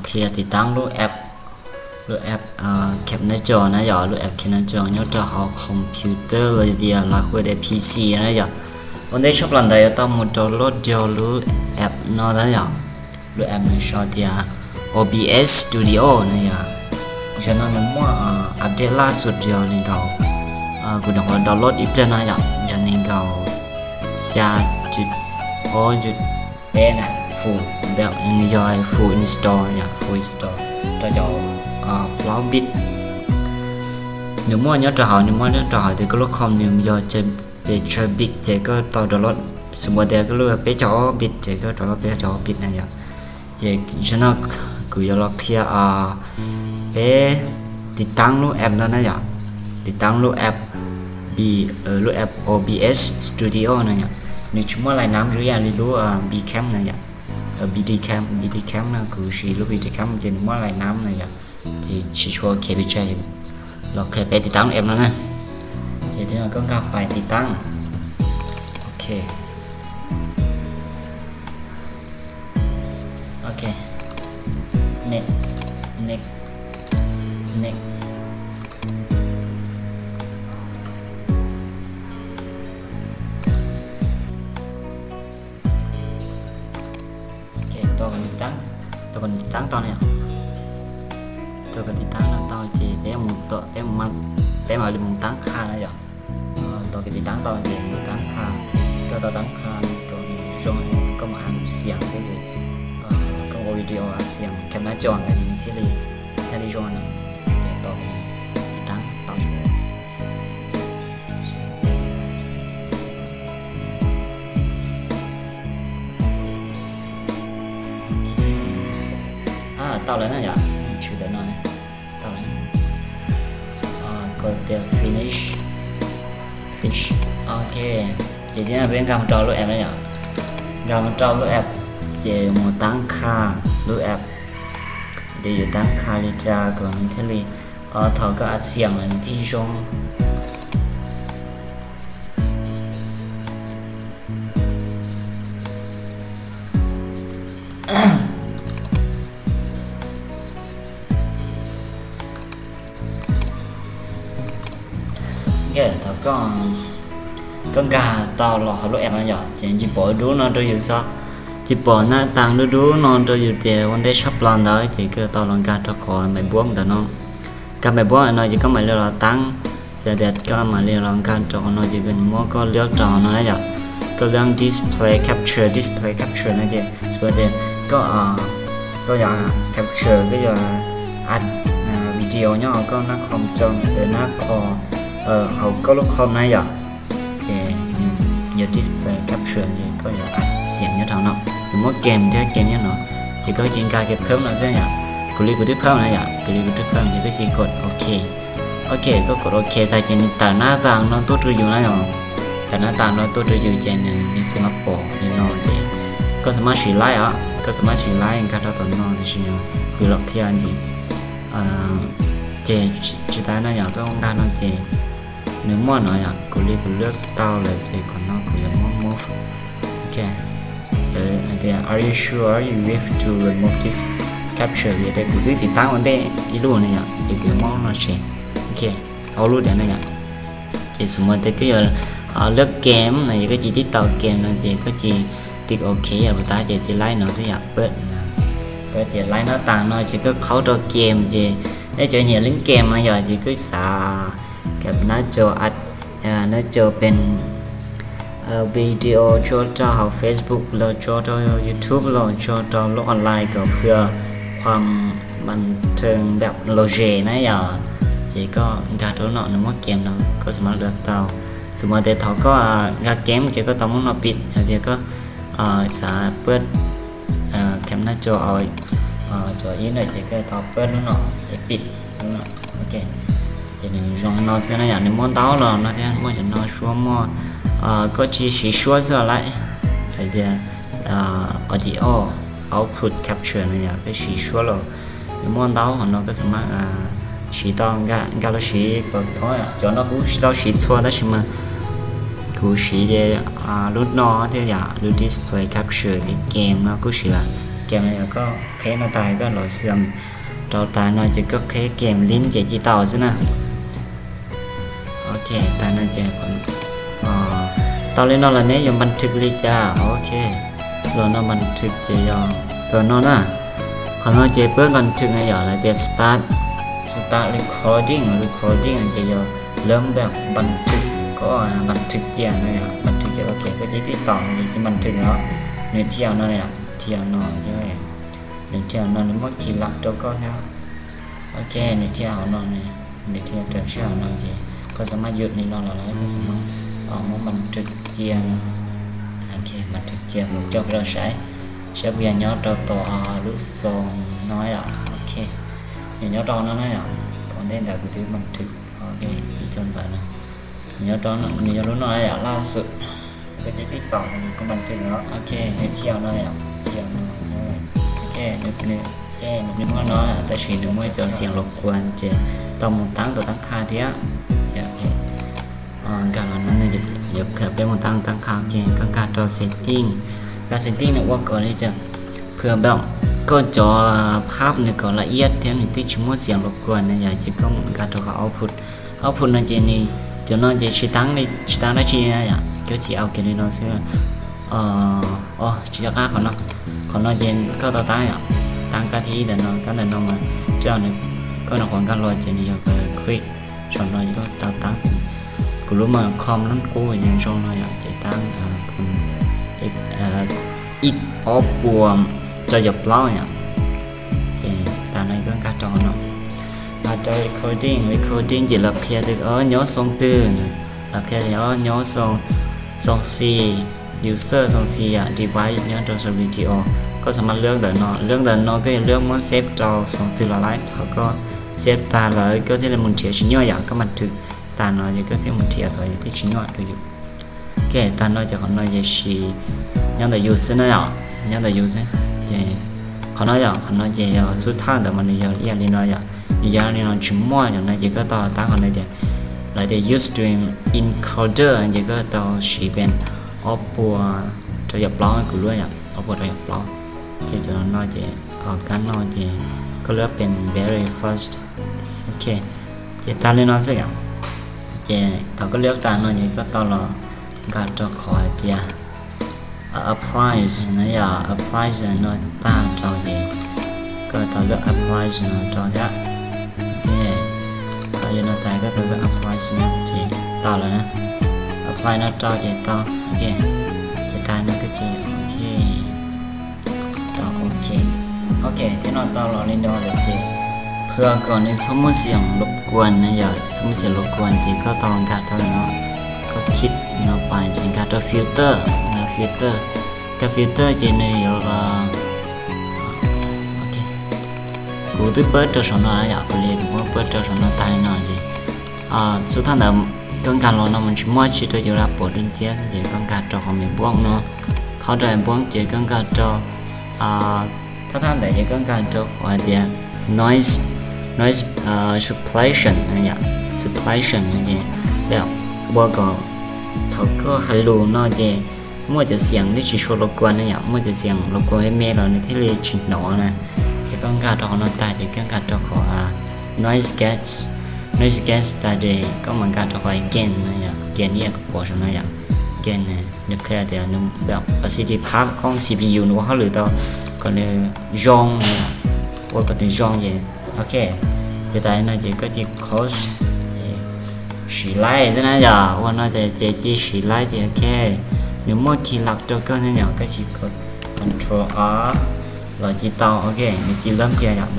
qhia tiv taab lub app, lub app Camtasia na yom, lub app Camtasia nyob rau hauv computer los tias los kuj tias P C na yom. Ua ntej tshaj plaws ntawd yuav tau mus download yog lub app no na yom. Lub app no sau tias O B S Studio na yom. Zaum no nws muaj update laj xus yog nees nkaum, kuv nyuam qhuav download ib pliag no yom, yog nees nkaum xya cuv ob cuv peb na, full, nws yog full install yom, full install rau cov plaub bit. Nws muaj nyob rau hauv, nws muaj nyob rau hauv tias koj lub com nws yog pes tsawg bit ces koj tau download. Xws li tias koj lub peb caug ob bit ces koj download peb caug ob bit na yom. Ces zaum no kuv yuav los qhia peb tiv taab lub app no na yom, tiv taab lub app, lub app O B S Studio na yom. Nws tsis muaj lais nam zoo ib yam li lub Bandcamp na yom. Bandcamp, Bandcamp no kuv siv lub Bandcamp ces nws muaj lais nam na yom, ces tsis tshua khev pes tsawg. Los qhia peb tiv taab lub app no na. Ces tiv no koj nkag pais tiv taab. Ok. Ok. Next, next, next. Ok, tua kom nws tiv taab, tua kom nws tiv taab tau na yom. Tua kom tiv taab no tau ces peb mus, peb mam li mus taab qha na yom. Tua kom tiv taab tau ces mus taab qha, koj tau taab qha rau nws zoo, koj mus add xiam thiab, koj ua video add xiam Camtasia ntawd nws thiaj li, thiaj li zoo na. Ces tua tiv taab tau. Tau lawm na yom, tshwm ntawm no, tau lawm. Kom tias finish, finish. Ok, ces tiv no peb nkag mus rau lub app na yom, nkag mus rau lub app, ces mus taab qha lub app, ces yuav taab qha li cas kom nws thiaj li, thaum koj add xiam los nws thiaj zoo. Thaum koj nkag tau los hauv lub app no yom, ces tsis pom dub no rau yus xwb, tsis pom nab taas dub dub no rau yus tias ua ntej tshaj plaws ntawd ces koj tau los nkag rau qhov maiv npuab ntawm no. Nkag maiv npuab no ces koj mam li los taab, txawm tias koj mam li los nkag rau qhov no ces nws muab koj liab rau no na yom. Koj liab display capture, display capture no ces xws li tias koj, koj yuav capture, koj yuav add video nyob hauv koj nab com, nab com, hauv koj lub com na yom. Ces yog display capture ces koj yuav add xiam nyob rau no, yuav muab game thiab game nyob no, ces koj cia nkag kiag phab no xwb yom. Kuv li kuv twb phab na yom, kuv li kuv twb phab ces koj cia kom ok. Ok, koj kom ok tag ces nws tawm nab taas no tuaj rau yus na yom. Tawm nab taas no tuaj rau yus ces nws, nws xav mas pom li no ces koj xav mas siv laib os, koj xav mas siv laib nkag rau tom no tiam sis kuv los qhia ntxiv. Ces tsis tas no yom, koj nkag no ces nws muaj no yom, kuv li kuv liab tau lawm ces qhov no kuv yuav muab move. Ok, hais tias are you sure you wish to remove this capture, vim tias kuv twb tiv taab ua ntej ib lub na yom, ces kuv yuav muab no tso. Ok, ob lub tias na yom. Ces xws li tias koj yuav liab game no, yog koj cia tib tau game no ces koj cia tig ok yom, lus tab ces cia laib no xwb yom, pab, pab ces laib nab taas no ces koj khaub rau game ces nej cov nyiam lub game no yom ces koj xav kam nab co, nab co pes video tso rau hauv Facebook los tso rau YouTube los tso rau lub online kom phua qhuam npam theej npam lom zem na yom. Ces koj nkag rau no nws muab game no koj xav mas lwm tau. Xws li tias thaum koj nkag game ces koj tau muab no pim, yog tias koj xav pab kam nab co cov ib no ces koj tau pab lub no es pim lub no. Ok, ces nws zoo no xwb na yom, nws muaj ntau los no thiab, muaj cov no suab, muaj, koj tsis siv suab xwb lawm, hais tias audio output capture no yom, koj siv suab los nws muaj ntau hom no koj xav mas siv tau nkag los siv kom thoob. Cov no kuv tsis tau siv txhua tab sis mas kuv siv lub no thiab yom, lub display capture game no kuj siv lawm. Kem no yog koj qheb no tas koj los xyom rau tas no ces koj qheb kem lib ces ci tau xwb na. Ok, tas no ces tau li no los neb yuav npas thwm li cas? Ok, los no npas thwm ces yog tau no na. Qhov no ces pab npas thwm na yom, lawv tias start, start recording, recording ces yog lawv npas thwm, koj npas thwm cia no yom, npas thwm cia ok, koj ces tib tom ces npas thwm no, nws thiaj no yom, thiaj no, nws thiaj no, nws muab khi lab rau koj thiab. Ok, nws thiaj hauv no, nws thiaj raws sib hauv no ces koj xav mas yus li no los lawm koj xav mas muab npas thwm cia no. Ok, npas thwm cia mus coj peb los saib, saib puas yog nyob rau tom lub xoo no yom. Ok, nws nyob rau no na yom, ua ntej ntawd kuv twb npas thwm, ok, ib co ntawd no, nws nyob rau, nws yog lub no yom, laj xwm, koj ces tib tom nws kuj npas thwm no. Ok, nws thiaj no yom, thiaj no. Ok, nws muab no, tab sis nws muab cov xiam los kuas ces tau mus tab tom tab qha thiab. Ces nkag los no, yuav khaws peb mus tab tom tab qha, ok, koj nkag rau setting, nkag setting nws ua kom li cas, phwj npam koj cov phab nws kom laj iab thiab nws twb tsis muab xiam los kuas na yom, ces koj mus nkag rau qhov output. Output no ces nws, cov no ces tsis tab, tsis tab dab tsi yom, koj tsis au kiag li no xwb. Tsis nco qab qhov no, qhov no ces koj tau tab yom, tab kab thib ib ntawm no, kab ntawm no mas, koj nws qhuav nkag los ces nws yog quick, saum no koj tau tab. Kuv lub mas com lub qub yeej zoo no yom, ces tab ib ob puas rau caum plaub yom. Ces tas no koj nkag rau no, nkag rau recording, recording ces lawv qhia tias nyob xoo twg, lawv qhia tias nyob xoo, xoo xis, user xoo xis yom, device nyob rau xoo video. Koj xav mas lwb ntawm no, lwb ntawm no koj yuav lwb muab save rau xoo twg los lawm, thaum koj save tag lawm koj thiaj li mus nrhiav tsis nyuaj yom, koj mas rhwv tag no ces koj thiaj mus nrhiav tau, yus thiaj tsis nyuaj rau yus. Ok, tag no ces qhov no ces sis nyob ntawm yus xwb na yom, nyob ntawm yus xwb. Ces qhov no yom, qhov no ces yog xub thawj ntawd mas nws yog ib yam li no yom, nws yog li no tsis muaj yom, no ces koj tau tab qhov no tias, lawv tias use stream encoder ces koj tau siv pen ob puas rau caum plaub, kuv lub yom, ob puas rau caum plaub. Ces cov no ces, kab no ces koj lwb pen very fast. Ok, ces tag li no xwb yom. Ces thaum koj lwb tas no ces koj tau los nkag rau qhov hais tias applies no yom, applies no tag rau ces koj tau lwb applies no rau thiab. Ok, koj yog no tas koj tau lwb applies no ces tau lawm na. Apply no rau ces tau. Ok, ces tag no koj ces ok. Tau ok. Ok, thiab no tau los li no lawm ces phwj kom nws txhob muaj xiam los kuas na yom, txhob muaj xiam los kuas ces koj tau los nkag rau no, koj khib no pais ces nkag rau filter, nkag filter, nkag filter ces nws yuav, ok, kuv twb pab rau saum no yom, kuv li kuv muab pab rau saum no tag li no ces xub thawj ntawd koj nkag los no mas tsis muaj tsi rau yus, lam pom dub nciab xwb ces koj nkag rau qhov me npoob no, khov rau npoob ces koj nkag rau, thawj thawj ntawd ces koj nkag rau qhov hais tias noise, noise suppression, suppression no ces ua kom thaum koj hais lus no ces muaj cov xiam twb tsis tshua los kuas na yom, muaj cov xiam los kuas me me los nws thiaj li tsis hnov na. Ces koj nkag rau qhov no tag ces koj nkag rau qhov noise gate, noise gate tag ces koj mam nkag rau qhov gain no yom, gain ib yam kuv pom saum no yom, gain nws qhia tias nws opacity pab koob C P U nws ua hauj lwm tau kom nws zoo, ua kom nws zoo ces ok. Ces tas no ces koj cia close ces siv laib xwb na yom, ua no ces cia siv laib ces ok, nws muaj khi lab rau koj thiab yom, koj cia control a los cia tau, ok, nws cia lab kiag yom.